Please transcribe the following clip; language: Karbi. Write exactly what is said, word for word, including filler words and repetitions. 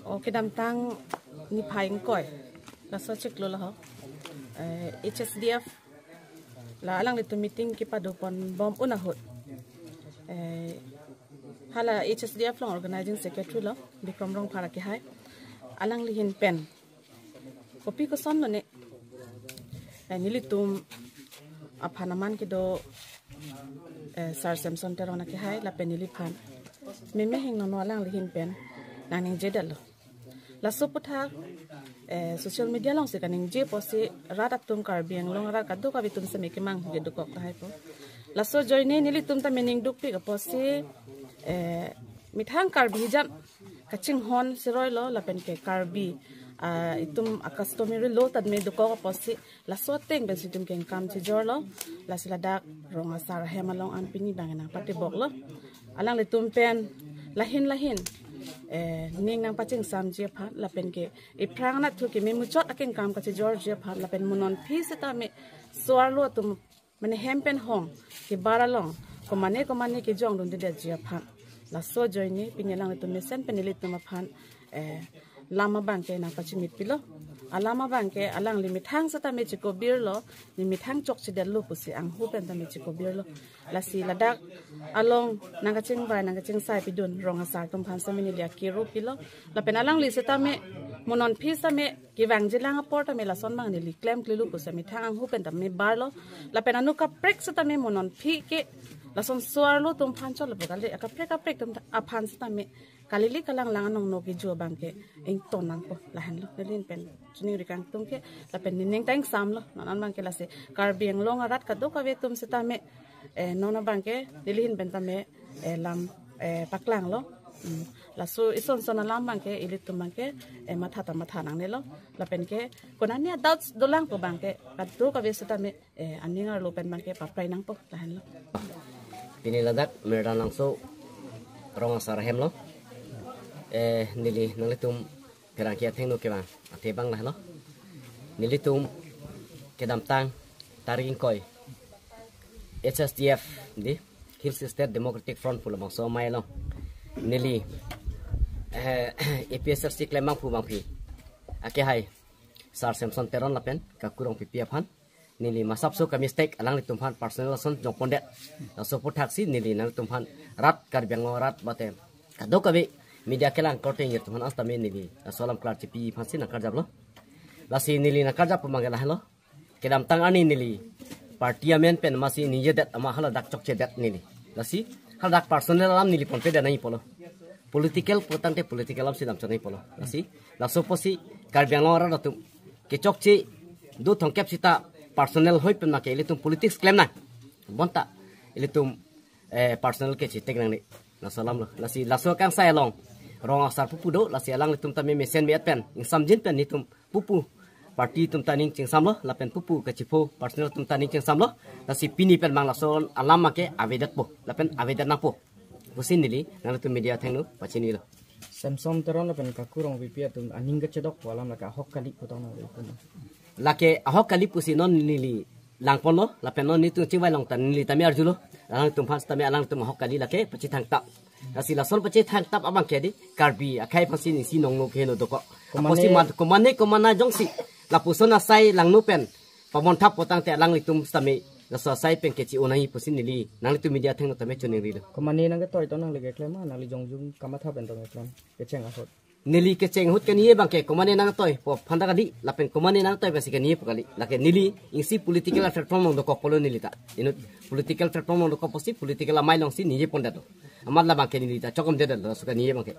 O kedamtang niphai ingkoi, laso chiklo laho, eh, H S D F la alanglitum meeting kepado pon bom un ahut, eh, hala H S D F along organizing secretary lo Bikram Rongphar akehai, alangli ahin pen kopi kosonlo ne, eh, nelitum aphan aman kedo, eh, Sir Samson Teron akehai lapen neliphan meme hingnono alangli ahin pen nangningjedetlo. Laso aputhak, eh, social media alongsi kaningje apotsi rat atum, Karbi Anglong arat kadokave atum seme kemang kedokok tahai po. Laso ajoine nelitum ta mening dukpik apotsi, eh, methang Karbi hijan kachinghon siroi lo lapen ke Karbi, ah, itum a-customary law ta me dokok apotsi laso ateng pensi itum kengkam chijorlo. Lasi ladak rong asar ahem along an pini abang nangpatiboklo. Alanglitum pen lahin lahin, eh, ning nangpachingsamji aphan lapen ke iphrang anatthu keme muchot akengkam kachijorji aphan lapen mo non aphi setame so-arlo atum mane hem pen hong kebar along komane komane kejongdundedetji aphan, laso ajoine pini alanglitum mesen pen nelitum aphan, eh, lam abang ke nangpachimitpilo. Alam abang ke alangli methang setame chikobirlo, ne methang chokchedetlo pusi anghu pen tame chikobirlo. Lasi ladak along nangkachingvai nangkachingsai pidun rong asar atum aphan seme neli akero pilo. Lapen alangli setame mo non aphi setame kevangjilang apor tame lason abang neli klemklelo pusi methang anghu pen tame barlo. Lapen anut kaprek setame mo non aphi ke lason so-arlo atum aphan chotlo pu kali, akaprek kaprek atum aphan setame kalili kalanglang anong no keju abang ke ington nangpo, lahenlo neli ahin pen chiningri kangtung ke. Lapen nening ta ingsamlo non an abang ke. Lasi Karbi Anglong arat kadokave atum setame, eh, non abang ke neli ahin pen tame, eh, lam, eh, paklanglo. Hmm. Laso isonson alam abang ke ilitum abang ke, eh, matha ta matha nangnelo. Lapen ke konane a-doubts dolang pu abang ke kadokave setame, eh, aning arlo pen abang ke paprai nangpo, lahenlo. Pini ladak Mirda Langso rong asar ahem lo. Eh, neli nanglitum pherangke athengno kevang athe abang lahenlo. Nelitum kedamtang tarik ingkoi, H S D F, di Hills State Democratic Front pu labangso amei along neli, eh, A P H L C klem abangphu abangpi akehai Sir Samson Teron lapen Kaku Rongpipi aphan neli masapso ka-mistake alanglitum aphan personal ason jongpondet. Laso aphuthaksi neli nangtum aphan rat Karbi Anglong arat mate kadokave media kelang korte ingir atum aphan setame neli laso alam klar chipi aphansi nangkarjaplo. Lasi neli nangkarjap pu abang ke lahenlo. Kedamtang arni neli party amen pen masi ningjedet ama haladak chokchedet neli. Lasi haladak personal alam neli ponpedet nangji pulo. Political putangte political alamsi damchot nangji pulo. Lasi laso apotsi Karbi Anglong arat atum kechokche do thomkep sita personal hoi pen abang ke ilitum politics klem nang. Bonta ilitum, eh, personal ke chitek nangne. Laso alamlo. Lasi laso kangsai along rong asar pupu do, lasi alanglitum tame mesen me-et pen ingsamjin pen netum pupu party atum ta ning chingsamlo, lapen pupu kachipho personal atum ta ning chingsamlo. Lasi pini pen abang laso alam abang ke avedetpo lapen avedet nangpo pusi neli nanglitum media athengno pachinilo. Samson Teron lapen Kaku Rongpipi atum aning kachedok pu alam lake ahok kali pu tong nang pu ma? Lake ahok kali pusi non neli langponlo, lapen non netum chingvai long ta neli tame arjulo. Alangtum aphan tame alangtum ahok kali lake pachethangtap. Lasi lason pachethangtap abang ke di Karbi akhei aphansi ningsi nongno keheno dokok. Komane apotsi mat komane komane jongsi lapuson asai langno pen pamonthap putangte alanglitum tame laso asai pen kechi-o nangji pusi neli nanglitum media athengno tame chiningrilo. Komane nangketoi tong nangli keklem ma, nangli jongjung kamatha pen tong keklem, kecheng ahut? Neli kecheng ahut keniye abang ke komane nangtoi pu aphanta kali, lapen komane nangtoi pensi keniye pu kali. Lake neli isi political platform along dokok pulo neli ta. Inut political platform along dokok pusi political amei alongsi niye pondetlo. Amat labang ke neli ta chokomdetlo, laso keniye abang ke.